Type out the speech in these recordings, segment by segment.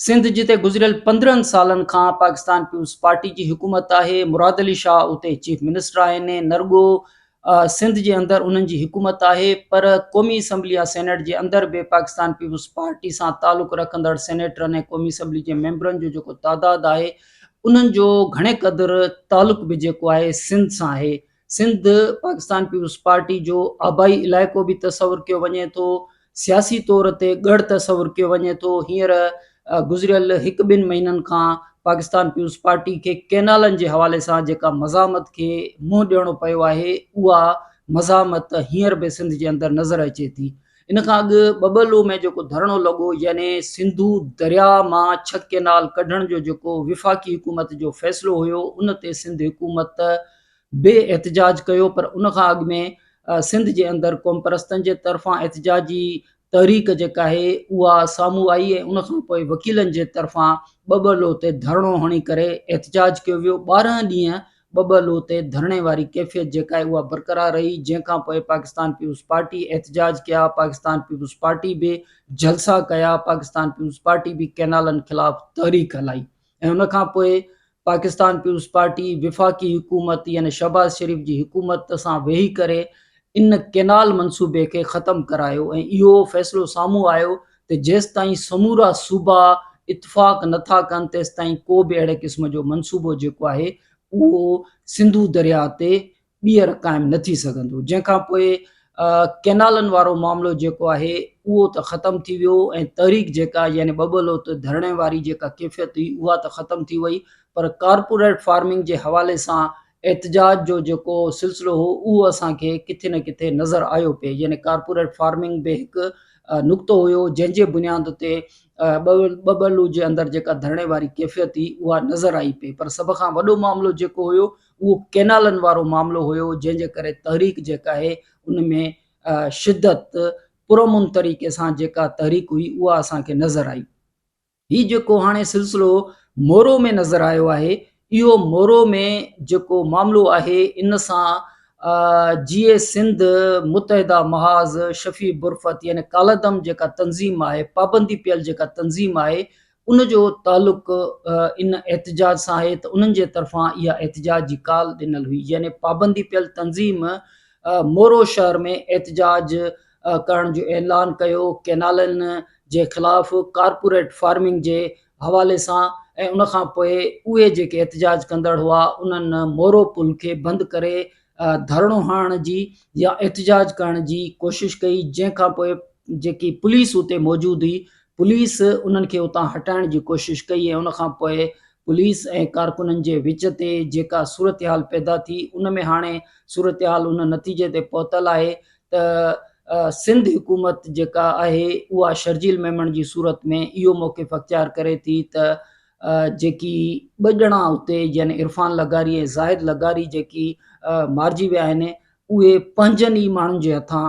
سنڌ جتي گذريل 15 سالن کان پاڪستان پيپلز پارٽي جي حڪومت آهي، مراد علي شاهه اتي چيف منسٽر آهن، نه رڳو سنڌ جي اندر انهن جي حڪومت آهي پر قومي اسيمبلي يا سينيٽ جي اندر به پاڪستان پيپلز پارٽي سان تعلق رکندڙ سينيٽرن ۽ قومي اسيمبلي جي ميمبرن جو جيڪو تعداد آهي انهن جو گهڻي قدر تعلق به جيڪو آهي سنڌ سان آهي. سنڌ پاڪستان پيپلز پارٽي جو آبائي علائقو به تصور ڪيو وڃي ٿو، سياسي طور تي ڳڙهه تصور ڪيو وڃي ٿو، هينئر گذريل هڪ ٻن مهينن کان پاڪستان پيپلز پارٽي کي ڪئنالن جي حوالي سان جيڪا مزاحمت کي منهن ڏيڻو پيو آهي اها مزاحمت هينئر به سنڌ جي اندر نظر اچي ٿي. ان کان اڳ ٻٻرلو ۾ جيڪو ڌرڻو لڳو يعني سنڌو درياء مان ڇهه ڪئنال ڪڍڻ جو جيڪو وفاقي حڪومت جو فيصلو هيو ان تي سنڌ حڪومت به احتجاج ڪيو پر ان کان اڳ ۾ سنڌ جي اندر قومپرستن جي طرفان احتجاجي تحريڪ جيڪا آهي اها سامهون آئي ۽ ان کان پوء وڪيلن جي طرفان ٻٻرلو تي ڌرڻو هڻي ڪري احتجاج ڪيو ويو 12 ڏينهن ٻٻرلو تي ڌرڻي واري ڪيفيت جيڪا آهي اها برقرار رهي جنهن کان پوء پاڪستان پيپلز پارٽي احتجاج ڪيا پاڪستان پيپلز پارٽي به جلسا ڪيا پاڪستان پيپلز پارٽي به ڪئنالن خلاف تحريڪ هلائي ۽ ان کان پوء پاڪستان پيپلز پارٽي وفاقي حڪومت يعني شهباز شريف جي حڪومت سان ويهي ڪري ان ڪينال منصوبي کي ختم ڪرايو ۽ اهو فيصلو سامهون آيو ته جيستائين سمورا صوبا اتفاق نٿا ڪن تيستائين ڪو به اهڙي قسم جو منصوبو جيڪو آهي اهو سنڌو درياء تي ٻيهر قائم نه ٿي سگهندو جنهن کان پوء ڪينالن وارو معاملو جيڪو آهي اهو ته ختم ٿي ويو ۽ تحريڪ جيڪا يعني ٻٻلو ته ڌرڻي واري جيڪا ڪيفيت هئي اها ته ختم ٿي وئي پر ڪارپوريٽ فارمنگ جي حوالي سان احتجاج جو جيڪو سلسلو هو اهو اسان کي ڪٿي نه ڪٿي نظر آيو پئي يعني ڪارپوريٽ فارمنگ به هڪ نقطو هيو جنهن جي بنياد تي ٻٻلو جي اندر جيڪا ڌرڻي واري ڪيفيت هئي اها نظر آئي پئي پر سڀ کان وڏو معاملو جيڪو هيو اهو ڪئنالن وارو معاملو هيو جنهن جي ڪري تحريڪ جيڪا آهي ان ۾ شدت پرامن طريقي سان جيڪا تحريڪ هئي اها اسان کي نظر آئي. هي جيڪو هاڻي سلسلو مورو ۾ نظر آيو آهي اهو مورو ۾ جيڪو معاملو آهي ان سان جيئي سنڌ متحده محاذ شفيع برفت يعني ڪالعدم جيڪا تنظيم آهي پابندي پيل جيڪا تنظيم آهي ان جو تعلق ان احتجاج سان آهي ته انهن جي طرفان اها احتجاج جي ڪال ڏنل هئي يعني پابندي پيل تنظيم مورو شهر ۾ احتجاج ڪرڻ جو اعلان ڪيو ڪينالن جي خلاف ڪارپوريٽ فارمنگ جي حوالي سان ۽ ان کان پوء اهي جيڪي احتجاج ڪندڙ هئا انهن مورو پل کي بند ڪري ڌرڻو هڻڻ جي يا احتجاج ڪرڻ جي ڪوشش ڪئي جنهن کان پوء جيڪي پوليس اتي موجود هئي پوليس انهن کي اتان هٽائڻ جي ڪوشش ڪئي ۽ ان کان پوء پوليس ۽ ڪارڪنن جي وچ تي جيڪا صورتحال پيدا ٿي ان ۾ هاڻي صورتحال ان نتيجي تي پهتل آهي ته سنڌ حڪومت جيڪا آهي اها شرجيل ميمڻ جي صورت ۾ اهو موقف اختيار ڪري ٿي ته جيڪي ٻه ڄڻا اتي يعني عرفان لغاري ۽ زاهد لغاري جيڪي مارجي ويا آهن اهي پنهنجن ئي ماڻهن جي هٿان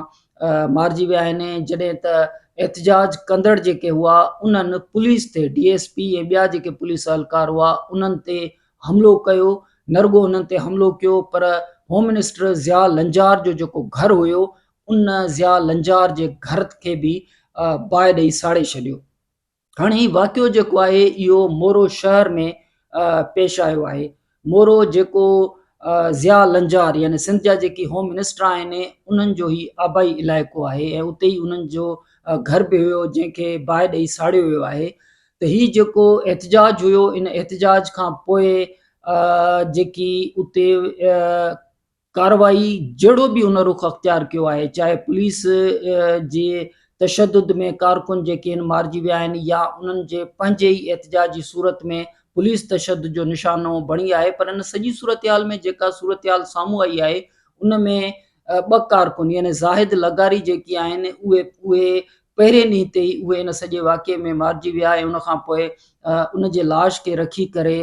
مارجي ويا آهن جڏهن ته احتجاج ڪندڙ جيڪي هئا انهن پوليس تي ڊي ايس پي ۽ ٻيا جيڪي پوليس اهلڪار هئا انهن تي حملو ڪيو نه رڳو انهن تي حملو ڪيو پر هوم منسٽر ضياء لنجار جو جيڪو گهر هيو ان ضياء لنجار جي گهر کي به باهه ڏئي ساڙي ڇڏيو. هاڻي هي واقعو جيڪو آهي اهو مورو شهر ۾ پيش آيو آهي مورو جيڪو ضياء لنجار يعني سنڌ جا جيڪي هوم منسٽر آهن انهن جو هي آبائي علائقو آهي ۽ اتي ئي انهن جو گهر به هيو جنهن کي باهه ڏئي ساڙيو ويو آهي ته هي جيڪو احتجاج هيو ان احتجاج کان پوء جيڪي اتي ڪارروائي جهڙو به ان رخ اختيار ڪيو آهي چاهي پوليس جي تشدد ۾ ڪارڪن جيڪي آهن مارجي ويا آهن يا انهن جي پنهنجي ئي احتجاج جي صورت ۾ پوليس تشدد جو نشانو بڻي آهي پر ان سڄي صورتحال ۾ جيڪا صورتحال سامهون آئي آهي ان ۾ ٻه ڪارڪن يعني زاهد لغاري جيڪي آهن اهي اهي پهرين ڏينهن تي ئي اهي ان سڄي واقعي ۾ مارجي ويا ۽ ان کان پوء ان جي لاش کي رکي ڪري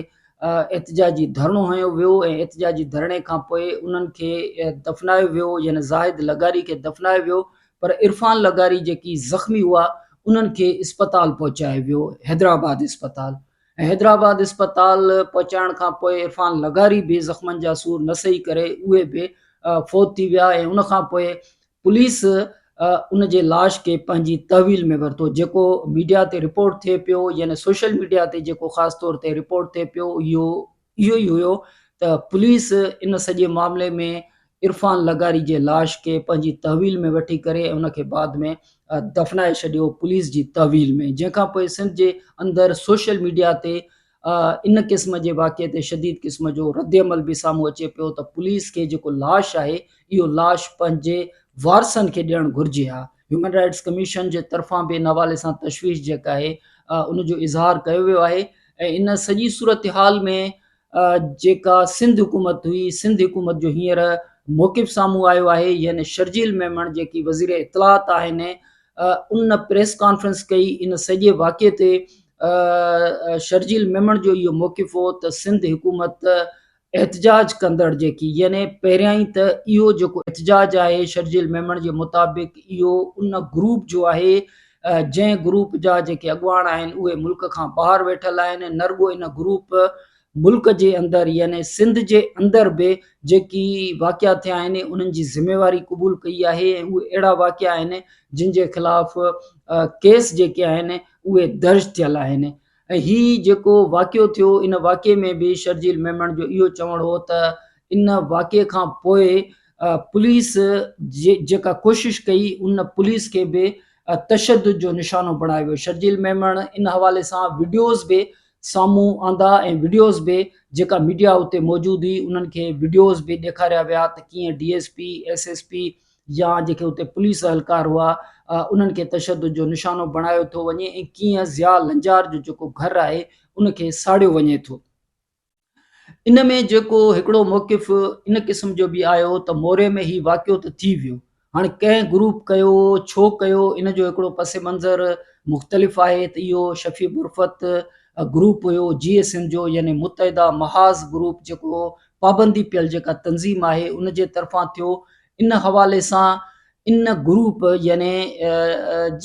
احتجاجي ڌرڻو هنيو ويو ۽ احتجاجي ڌرڻي کان پوء انهن کي دفنايو ويو يعني زاهد لغاري کي دفنايو ويو پر عرفان لغاري جيڪي زخمي هئا انهن کي اسپتال پهچايو ويو حيدرآباد اسپتال ۽ حيدرآباد اسپتال پهچائڻ کان پوء عرفان لغاري به زخمن جا سور نه سهي ڪري اهي به فوت ٿي ويا ۽ ان کان پوء پوليس ان جي لاش کي پنهنجي تحويل ۾ ورتو جيڪو ميڊيا تي رپورٽ ٿئي پيو يعني سوشل ميڊيا تي جيڪو خاص طور تي رپورٽ ٿئي پيو اهو اهو ئي هيو ته پوليس ان سڄي معاملي ۾ عرفان لغاري جي لاش کي پنهنجي تحويل ۾ وٺي ڪري ان کي بعد ۾ دفنائي ڇڏيو پوليس جي تحويل ۾ جنهن کان پوء سنڌ جي اندر سوشل ميڊيا تي ان قسم جي واقعي تي شديد قسم جو ردعمل به سامهون اچي پيو ته پوليس کي جيڪو لاش آهي اهو لاش پنهنجي وارثن کي ڏيڻ گهرجي ها. هيومن رائٽس ڪميشن جي طرفان به ان حوالي سان تشويش جيڪا آهي ان جو اظهار ڪيو ويو آهي ۽ ان سڄي صورتحال ۾ جيڪا سنڌ حڪومت هئي سنڌ حڪومت جو هينئر موقف سامهون آيو آهي يعني شرجيل ميمڻ جيڪي وزير اطلاعات آهن ان پريس ڪانفرنس ڪئي ان سڄي واقعي تي شرجيل ميمڻ جو اهو موقف هو ته سنڌ حڪومت احتجاج ڪندڙ جيڪي يعني پهريائين ته اهو جيڪو احتجاج آهي شرجيل ميمڻ جي مطابق اهو ان گروپ جو آهي جنهن گروپ جا جيڪي اڳواڻ آهن اهي ملڪ کان ٻاهر ويٺل آهن نه رڳو ان گروپ ملڪ جي اندر يعني سنڌ جي اندر به جيڪي واقعا ٿيا آهن انهن جي ذميواري قبول ڪئي آهي ۽ اهي اهڙا واقعا آهن جن جي خلاف ڪيس جيڪي آهن اهي درج ٿيل آهن ۽ هي جيڪو واقعو ٿيو ان واقعي ۾ به شرجيل ميمڻ جو اهو چوڻ هو ته ان واقعي کان پوء پوليس جيڪا ڪوشش ڪئي ان پوليس کي به تشدد جو نشانو بڻايو ويو شرجيل ميمڻ ان حوالي سان وڊيوز به سامهون آندا ۽ وڊيوز به جيڪا ميڊيا اتي موجود هئي انهن کي وڊيوز به ڏيکاريا ويا ته ڪيئن D S P, S S P يا جيڪي اتي پوليس اهلڪار هئا انهن کي تشدد جو نشانو بڻايو ٿو وڃي ۽ ڪيئن ضياء لنجار جو جيڪو گهر آهي ان کي ساڙيو وڃي ٿو. ان ۾ جيڪو هڪڙو موقف ان قسم جو به آيو ته موري ۾ هي واقعو ته ٿي ويو هاڻي ڪنهن گروپ ڪيو ڇو ڪيو ان جو هڪڙو پس منظر مختلف آهي ته اهو شفيع برفت گروپ هيو جي ايس ايم جو يعني متحده محاذ گروپ جيڪو پابندي پيل جيڪا تنظيم آهي ان جي طرفان ٿيو ان حوالي سان ان گروپ يعني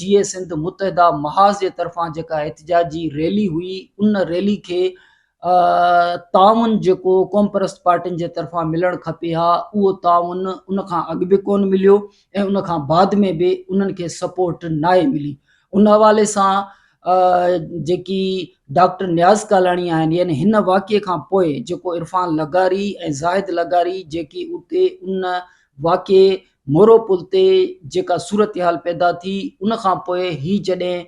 جي اي سنڌ متحده محاذ جي طرفان جيڪا احتجاجي ريلي هئي ان ريلي کي تعاون جيڪو قومپرست پارٽين جي طرفان ملڻ کپي ها اهو تعاون ان کان اڳ به ڪونه مليو ۽ ان کان بعد ۾ به انهن کي سپورٽ ناهي ملي ان حوالي سان جيڪي ڊاڪٽر نياز ڪالاڻي آهن يعني هن واقعي کان پوء جيڪو عرفان لغاري ۽ زاهد لغاري جيڪي اتي ان واقعي مورو پل تي جيڪا صورتحال پيدا ٿي ان کان پوء هي جڏهن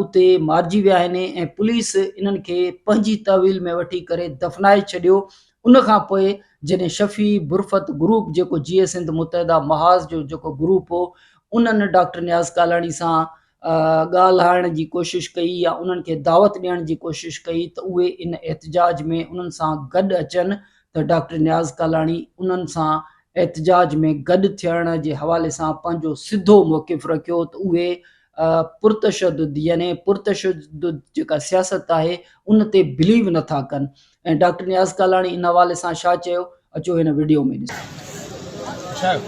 اتي مارجي ويا آهن ۽ پوليس انهن کي پنهنجي تحويل ۾ وٺي ڪري دفنائي ڇڏيو ان کان پوء جڏهن شفيع برفت گروپ جيڪو جيئي سنڌ متحده محاذ جو جيڪو گروپ هو انهن ڊاڪٽر نياز ڪالاڻي سان ڳالهائڻ جي ڪوشش ڪئي يا انهن کي دعوت ڏيڻ جي ڪوشش ڪئي ته اهي ان احتجاج ۾ انهن سان گڏ اچن ته ڊاڪٽر نياز ڪالاڻي انهن سان احتجاج ۾ گڏ ٿيڻ جي حوالي سان پنهنجو سڌو موقف رکيو ته اهي پرتشدد يعني پرتشدد جيڪا سياست آهي ان تي بليو نٿا ڪن ۽ ڊاڪٽر نياز ڪالاڻي ان حوالي سان ڇا چيو اچو هن وڊيو ۾ ڏسون. سائين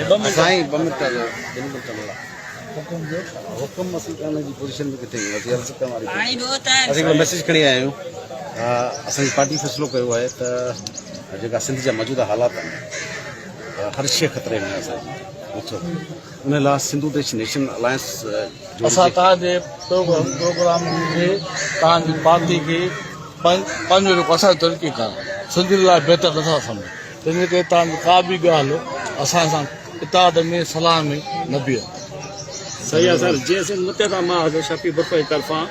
ٻه منٽ ٻن منٽن لاء حڪم ڏيو حڪم اسين ڪرڻ جي پوزيشن ۾ ڪٿي آهيون اسين عرض ڪرڻ واري اسين هڪڙو ميسيج کڻي آيا آهيون اسان جي پارٽي فيصلو ڪيو آهي ته جيڪا سنڌ جا موجوده حالات آهن هر شيء خطري ۾ آهي اسان جي مٺو ان لاء سنڌو ديش نيشن الائنس جوڙي اسان توهان جي پروگرام کي توهان جي پارٽي کي پنهنجو جيڪو اسان جو طريقيڪار سنڌين لاء بهتر نٿا سمجهون تنهن جي ڪري توهان جي ڪا به ڳالهه اسان سان اتحاد ۾ صلاح ۾ نه بيهندي. صحيح آ سر جيئن سنڌ متحده محاذ شفيع برفت جي طرفان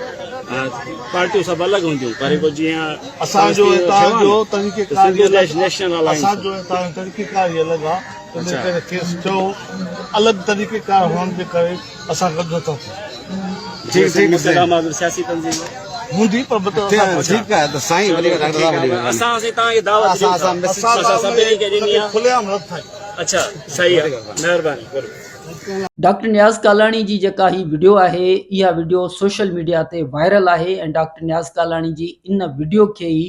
پارٽيون سڀ الڳ هونديون پر هڪ جيئن اسان جو ۽ توهان جو طريقيڪار سنڌو ديش نيشنل الائنس اسان جو ۽ توهان جو طريقيڪار ئي الڳ آ ان ڪري کيس چئو الڳ طريقيڪار هئڻ جي ڪري اسان گڏ نٿا ٿي سگهون. جيئن سنڌ متحده محاذ سياسي تنظيم هوندي پر مطلب اسان ٺيڪ آهي ته سائين وڏي ڊاڪٽر صاحب وڏي مهرباني اسان سائين توهان کي دعوت ڏيون ٿا اسان سڀني کي ڏني آ کلي عام رد ٿا اڇا صحيح آ مهرباني ڊاڪٽر نياز ڪالاڻي جي جيڪا هي وڊيو آهي اها وڊيو سوشل ميڊيا تي وائرل آهي ۽ ڊاڪٽر نياز ڪالاڻي جي ان وڊيو کي ئي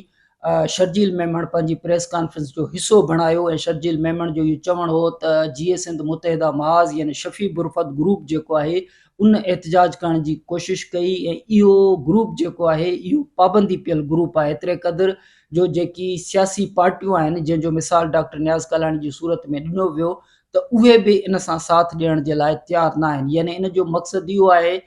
شرجيل ميمڻ پنهنجي پريس ڪانفرنس جو حصو بڻايو ۽ شرجيل ميمڻ جو اهو چوڻ هو ته جيئي سنڌ متحده محاذ يعني شفيع برفت گروپ جيڪو آهي ان احتجاج ڪرڻ جي ڪوشش ڪئي ۽ اهو گروپ جيڪو آهي اهو پابندي پيل گروپ آهي ايتري قدر جو جيڪي سياسي پارٽيون آهن جنهن جو مثال ڊاڪٽر نياز ڪالاڻي جي صورت ۾ ڏنو ويو ته اهي به ان سان ساٿ ڏيڻ جي لاء تيار نه آهن يعني ان جو مقصد اهو آهي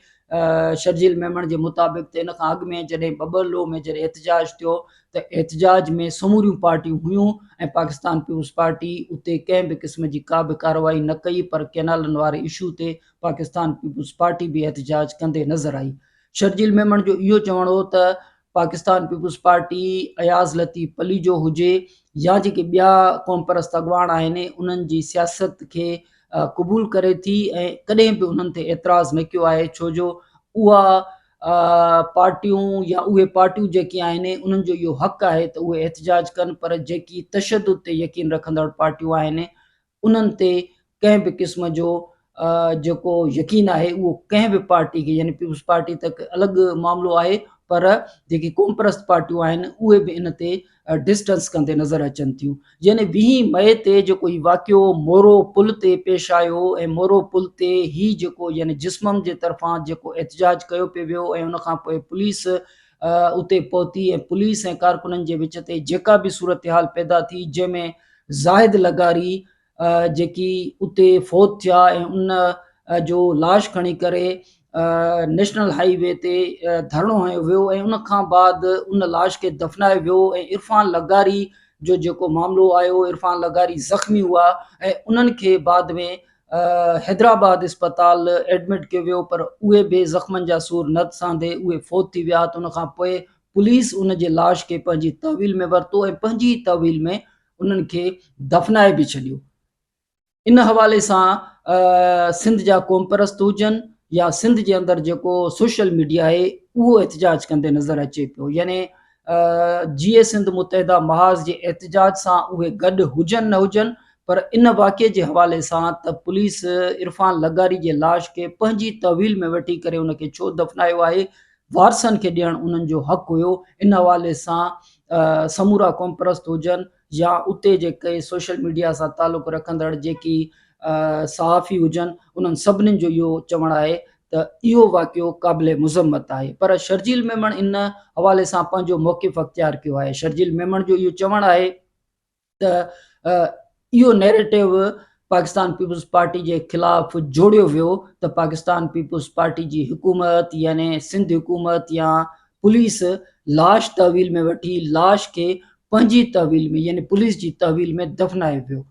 شرجيل ميمڻ جي مطابق ته ان کان اڳ ۾ جڏهن ٻٻرلوء ۾ جڏهن احتجاج ٿيو ته احتجاج ۾ سموريون پارٽيون هيون ۽ پاڪستان پيپلز پارٽي اتي ڪنهن به قسم جي ڪا به ڪارروائي نه ڪئي پر ڪينالن واري اشو تي پاڪستان پيپلز پارٽي به احتجاج ڪندي نظر آئي. شرجيل ميمڻ جو اهو چوڻ هو ته پاڪستان پيپلز پارٽي اياز لطيف پليجو هجي يا جيڪي ٻيا قومپرست اڳواڻ آهن انهن جي سياست کي قبول ڪري ٿي ۽ ڪڏهن به انهن تي اعتراض نه ڪيو آهي ڇو جو اها پارٽيون يا اهي پارٽيون جيڪي آهن انهن جو اهو حق آهي ته اهي احتجاج ڪن پر جيڪي تشدد تي يقين رکندڙ پارٽيون آهن انهن تي ڪنهن به قسم جو جيڪو يقين آهي اهو ڪنهن به پارٽي کي يعني پيپلز پارٽي ته الڳ معاملو آهي پر جيڪي قومپرست پارٽيون آهن اهي به ان تي ڊسٽنس ڪندي نظر اچن ٿيون يعني ويهين مئي تي جيڪو هي واقعو مورو پل تي پيش آيو ۽ مورو پل تي هي جيڪو يعني جسمم جي طرفان جيڪو احتجاج ڪيو پئي ويو ۽ ان کان پوء پوليس اتي پهتي ۽ پوليس ۽ ڪارڪنن جي وچ تي جيڪا به صورتحال پيدا ٿي جنهن ۾ زاهد لغاري جيڪي اتي فوت ٿيا ۽ ان جو لاش کڻي ڪري نيشنل هائي وي تي ڌرڻو هنيو ويو ۽ ان کان بعد ان لاش کي دفنايو ويو ۽ عرفان لغاري جو جيڪو معاملو آيو عرفان لغاري زخمي هئا ۽ انهن کي بعد ۾ حيدرآباد اسپتال ايڊمٽ ڪيو ويو پر اهي به زخمن جا سور نه سهندي اهي فوت ٿي ويا ته ان کان پوء پوليس ان جي لاش کي پنهنجي تحويل ۾ ورتو ۽ پنهنجي ئي تحويل ۾ انهن کي دفنائي به ڇڏيو. ان حوالي سان سنڌ جا قومپرست هجن يا سنڌ جي اندر جيڪو سوشل ميڊيا آهي اهو احتجاج ڪندي نظر اچي پيو يعني جيئي سنڌ متحده محاذ جي احتجاج سان اهي گڏ هجن نه هجن پر ان واقعي جي حوالي سان ته پوليس عرفان لغاري جي لاش کي پنهنجي تحويل ۾ وٺي ڪري ان کي ڇو دفنايو آهي وارثن کي ڏيڻ انهن جو حق هيو ان حوالي سان سمورا قومپرست هجن يا اتي جيڪي سوشل ميڊيا سان تعلق رکندڙ جيڪي صحافي هجن انهن سڀني جو اهو چوڻ آهي ته اهو واقعو قابل مذمت آهي پر شرجيل ميمڻ ان حوالي سان پنهنجو موقف اختيار ڪيو آهي شرجيل ميمڻ جو اهو چوڻ آهي ته اهو نيريٽو پاڪستان پيپلز پارٽي جي خلاف جوڙيو ويو ته پاڪستان پيپلز پارٽي جي حڪومت يعني سنڌ حڪومت يا پوليس لاش تحويل ۾ وٺي لاش کي پنهنجي تحويل ۾ يعني پوليس جي تحويل ۾ دفنايو ويو.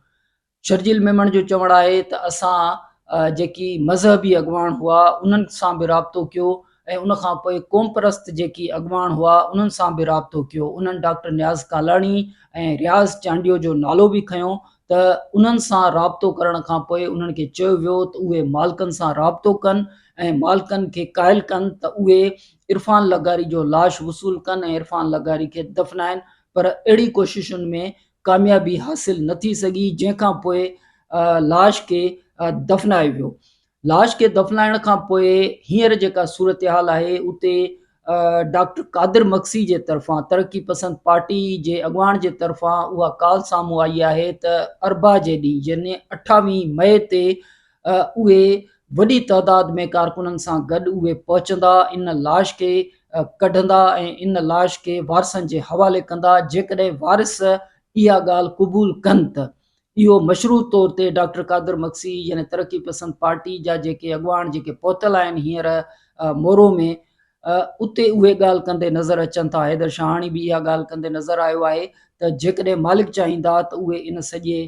شرجيل ميمڻ جو چوڻ آهي ته اسان جيڪي مذهبي اڳواڻ هئا انهن سان به رابطو ڪيو ۽ ان کان پوء قومپرست جيڪي اڳواڻ هئا انهن سان به رابطو ڪيو انهن ڊاڪٽر نياز ڪالاڻي ۽ رياض چانڊيو جو نالو به کنيو ته انهن سان رابطو ڪرڻ کان پوء انهن کي چيو ويو ته اهي مالڪن سان رابطو ڪن ۽ مالڪن کي قائل ڪن ته اهي عرفان لغاري جو لاش وصول ڪن ۽ عرفان لغاري کي دفنائن پر اهڙي ڪوششن ۾ ڪاميابي حاصل نه ٿي سگهي جنهن کان پوء لاش کي دفنايو ويو لاش کي دفنائڻ کان پوء هينئر جيڪا صورتحال آهي اتي ڊاڪٽر قادر مگسي جي طرفان ترقي پسند پارٽي جي اڳواڻ جي طرفان اها ڪال سامهون آئي آهي ته اربع جي ڏينهن يعني اٺاويهه مئي تي اهي وڏي تعداد ۾ ڪارڪنن سان گڏ اهي پهچندا ان لاش کي ڪڍندا ۽ ان لاش کي وارثن جي حوالي ڪندا جيڪڏهن وارث اها ڳالهه قبول ڪن ته اهو مشروط طور تي ڊاڪٽر قادر مگسي يعني ترقي پسند پارٽي جا جيڪي اڳواڻ جيڪي پهتل آهن هينئر مورو ۾ اتي اهي ڳالهه ڪندي نظر اچن ٿا حيدر شاهاڻي به اها ڳالهه ڪندي نظر آيو آهي ته جيڪڏهن مالڪ چاهيندا ته اهي ان سڄي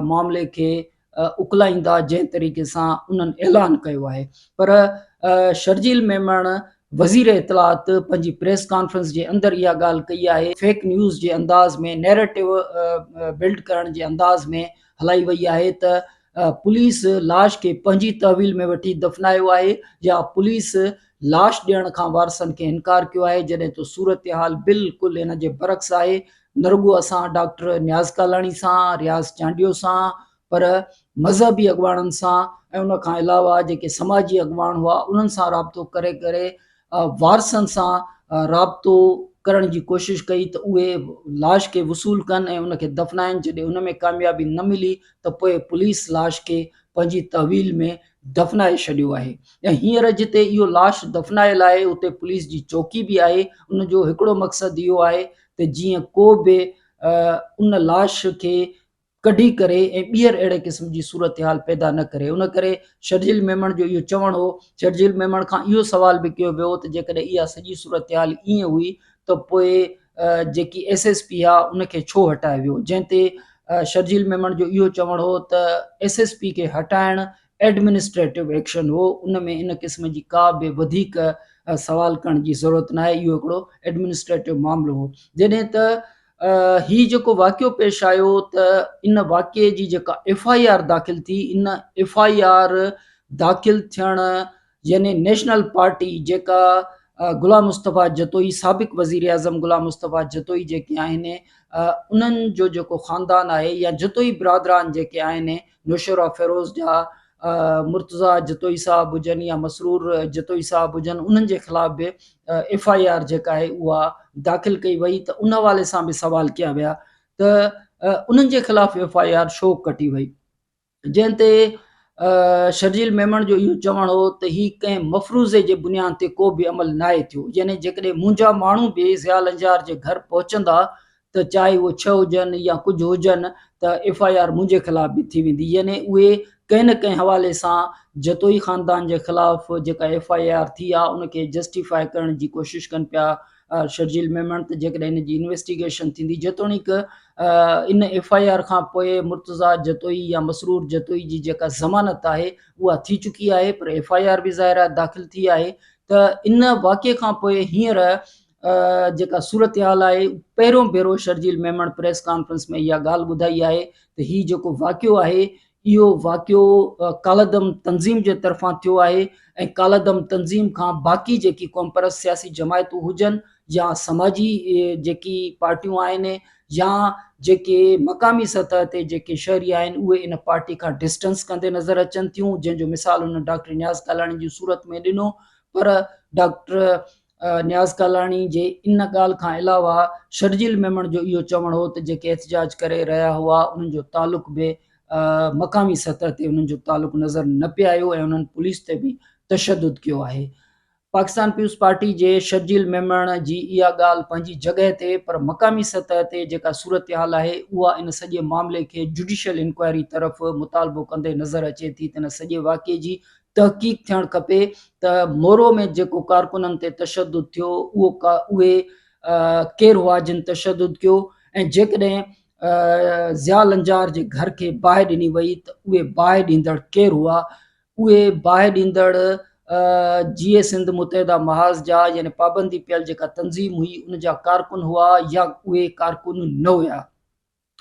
معاملي کي اڪلائيندا جنهن طريقي سان انهن اعلان ڪيو آهي پر شرجيل ميمڻ وزير اطلاعات پنهنجي پريس ڪانفرنس جي اندر اها ڳالهه ڪئي آهي فيڪ نيوز جي انداز ۾ نيريٽو بلڊ ڪرڻ جي انداز ۾ هلائي وئي آهي ته پوليس لاش کي پنهنجي تحويل ۾ وٺي دفنايو آهي يا پوليس لاش ڏيڻ کان وارثن کي انڪار ڪيو آهي جڏهن ته صورتحال بلڪل ان جي برعڪس آهي نه رڳو اسان ڊاڪٽر نياز ڪالاڻي سان رياض چانڊيو سان پر مذهبي اڳواڻن سان ۽ ان کان علاوه جيڪي سماجي اڳواڻ هئا انهن سان رابطو ڪري ڪري وارثن سان رابطو ڪرڻ جي ڪوشش ڪئي ته اهي لاش کي وصول ڪن ۽ ان کي دفنائن جڏهن ان ۾ ڪاميابي نه ملي ته پوء پوليس لاش کي پنهنجي تحويل ۾ دفنائي ڇڏيو آهي ۽ هينئر جتي اهو لاش دفنايل آهي اتي پوليس جي چوڪي به آهي ان جو هڪڙو مقصد اهو آهي ته جيئن ڪو به ان لاش کي ڪڍي ڪري ۽ ٻيهر اهڙي قسم جي صورتحال پيدا نه ڪري ان ڪري شرجيل ميمڻ جو اهو چوڻ هو شرجيل ميمڻ کان اهو سوال به ڪيو ويو ته جيڪڏهن اها سڄي صورتحال ائين هئي ته پوء جيڪي ايس ايس پي آ ان کي ڇو هٽايو ويو جنهن تي شرجيل ميمڻ جو اهو چوڻ هو ته ايس ايس پي کي هٽائڻ ايڊمنسٽريٽو ايڪشن هو ان ۾ ان قسم جي ڪا به وڌيڪ سوال ڪرڻ جي ضرورت ناهي اهو هڪڙو ايڊمنسٽريٽو معاملو هو جڏهن ته هي جيڪو واقعو پيش آيو ته ان واقعي جي جيڪا ايف I R داخل ٿي ان ايف I R داخل ٿيڻ يعني نيشنل پارٽي جيڪا غلام مصطفيٰ جتوئي سابق وزير اعظم غلام مصطفيٰ جتوئي جيڪي آهن انهن جو جيڪو خاندان آهي يا جتوئي برادران جيڪي آهن نوشهره فيروز جا مرتضيٰ جتوئي صاحب هجن يا مسرور جتوئي صاحب هجن انهن جي خلاف به ايف I R جيڪا آهي اها داخل ڪئي وئي ته ان حوالي سان به سوال ڪيا ويا ته انهن جي خلاف ايف I R ڇو ڪٽي وئي جنهن تي شرجيل ميمڻ جو اهو چوڻ هو ته هي ڪنهن مفروضي جي بنياد تي ڪو به عمل ناهي ٿيو يعني جيڪڏهن منهنجا ماڻهو به ضياء لنجار جي گهر پهچندا ته چاهي اهو ڇهه هجن يا ڪجهه هجن ته ايف I R منهنجي خلاف به ٿي ويندي يعني اهي ڪنهن نه ڪنهن حوالي سان جتوئي خاندان جي خلاف جيڪا ايف I R ٿي آهي ان کي جسٽيفائي ڪرڻ جي ڪوشش ڪن پيا شرجيل ميمڻ ته جيڪڏهن ان جي انويسٽيگيشن ٿيندي جيتوڻيڪ ان ايف I R کان پوء مرتضيٰ جتوئي يا مسرور جتوئي جي جيڪا ضمانت آهي اها ٿي چڪي آهي پر ايف I R به ظاهر آهي داخل ٿي آهي ته ان واقعي کان پوء هينئر جيڪا صورتحال آهي پهريون ڀيرو شرجيل ميمڻ پريس ڪانفرنس ۾ اها ڳالهه ٻڌائي آهي ته هي جيڪو واقعو آهي اهو واقعو ڪالعدم تنظيم جي طرفان ٿيو آهي ۽ ڪالعدم تنظيم کان باقي جيڪي قومپرست سياسي جماعتون هجن يا سماجي جيڪي پارٽيون آهن يا جيڪي مقامي سطح تي جيڪي شهري آهن اهي ان پارٽي کان ڊسٽنس ڪندي نظر اچن ٿيون جنهن جو مثال هن ڊاڪٽر نياز ڪالاڻي جي صورت ۾ ڏنو پر ڊاڪٽر نياز ڪالاڻي جي ان ڳالهه کان علاوه شرجيل ميمڻ جو اهو چوڻ هو ته جيڪي احتجاج ڪري رهيا هئا انهن جو تعلق به مقامي سطح تي انهن جو تعلق نظر نه پئي آيو ۽ انهن پوليس تي به تشدد ڪيو آهي. پاڪستان پيپلز پارٽي جي شرجيل ميمڻ جي اها ڳالهه پنهنجي جڳهه تي پر مقامي سطح تي جيڪا صورتحال آهي اها ان سڄي معاملي کي جڊيشل انڪوائري طرف مطالبو ڪندي نظر اچي ٿي ته ان سڄي واقعي جي تحقيق ٿيڻ کپي ته مورو ۾ جيڪو ڪارڪنن تي تشدد ٿيو اهو اهي ڪير هئا جن تشدد ڪيو ۽ جيڪڏهن ضياء لنجار جي گهر کي باهه ڏني وئي ته اهي باهه ڏيندڙ ڪير هئا اهي باهه ڏيندڙ جيئي سنڌ متحده محاذ جا يعني پابندي پيل جيڪا تنظيم هئي ان جا ڪارڪن هئا يا اهي ڪارڪن نه هيا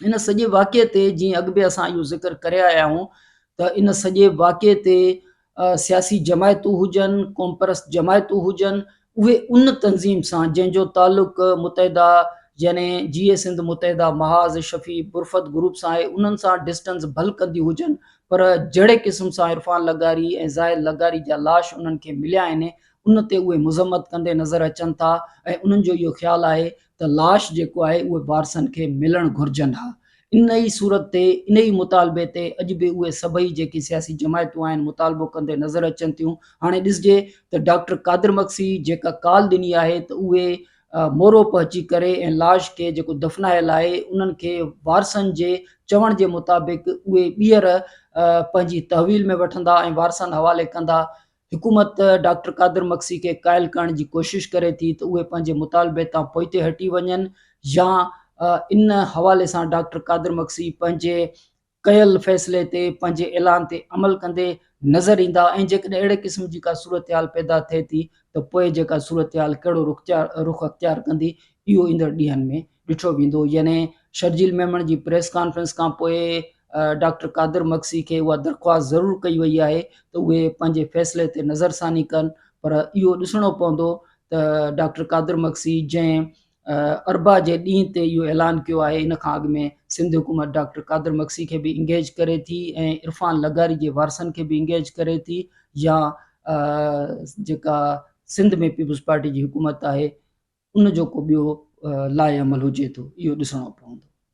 ان سڄي واقعي تي جيئن اڳ به اسان اهو ذڪر ڪري آيا آهيون ته ان سڄي واقعي تي سياسي جماعتون هجن قومپرست جماعتون هجن اهي ان تنظيم سان جنهن جو تعلق متحده يعني جيئي سنڌ متحده محاذ شفيع برفت گروپ سان آهي انهن سان ڊسٽنس ڀل ڪندي هجن پر جهڙي قسم سان عرفان لغاري ۽ زاهد لغاري جا لاش انهن کي مليا آهن ان تي اهي مذمت ڪندي نظر اچن ٿا ۽ انهن جو اهو خيال آهي ته لاش جيڪو آهي اهي وارثن کي ملڻ گهرجن ها. ان ئي صورت تي ان ئي مطالبي تي اڄ به اهي سڀئي جيڪي سياسي جماعتون آهن مطالبو ڪندي نظر اچن ٿيون. هاڻي ڏسجي ته ڊاڪٽر قادر مگسي جيڪا ڪال ڏني آهي ته اهي مورو پهچي ڪري ۽ لاش کي جيڪو دفنايل آهي انهن کي وارثن جي چوڻ جي مطابق اهي ٻيهر پنهنجي تحويل ۾ وٺندا ۽ وارثن حوالي ڪندا حڪومت ڊاڪٽر قادر مگسي کي قائل ڪرڻ جي ڪوشش ڪري ٿي ته اهي پنهنجي مطالبي تان پوئتي هٽي وڃن يا ان حوالي سان ڊاڪٽر قادر مگسي پنهنجي ڪيل فيصلي تي پنهنجي اعلان تي عمل ڪندي نظر ايندا ۽ جيڪڏهن اهڙي قسم جي ڪا صورتحال پيدا ٿئي ٿي ته پوء جيڪا صورتحال ڪهڙو رخ اختيار ڪندي اهو ايندڙ ڏينهن ۾ ڏٺو ويندو يعني شرجيل ميمڻ جي پريس ڪانفرنس کان پوء ڊاڪٽر قادر مگسي کي اها درخواست ضرور ڪئي وئي آهي ته اهي پنهنجي فيصلي تي نظرثاني ڪن پر اهو ڏسڻو پوندو ته ڊاڪٽر قادر مگسي جنهن اربع جي ڏينهن تي اهو اعلان ڪيو آهي ان کان اڳ ۾ سنڌ حڪومت ڊاڪٽر قادر مگسي کي به انگيج ڪري ٿي ۽ عرفان لغاري جي وارثن کي به انگيج ڪري ٿي يا جيڪا سنڌ ۾ پيپلز پارٽي جي حڪومت آهي ان جو ڪو ٻيو لاء عمل هجي ٿو اهو ڏسڻو پوندو.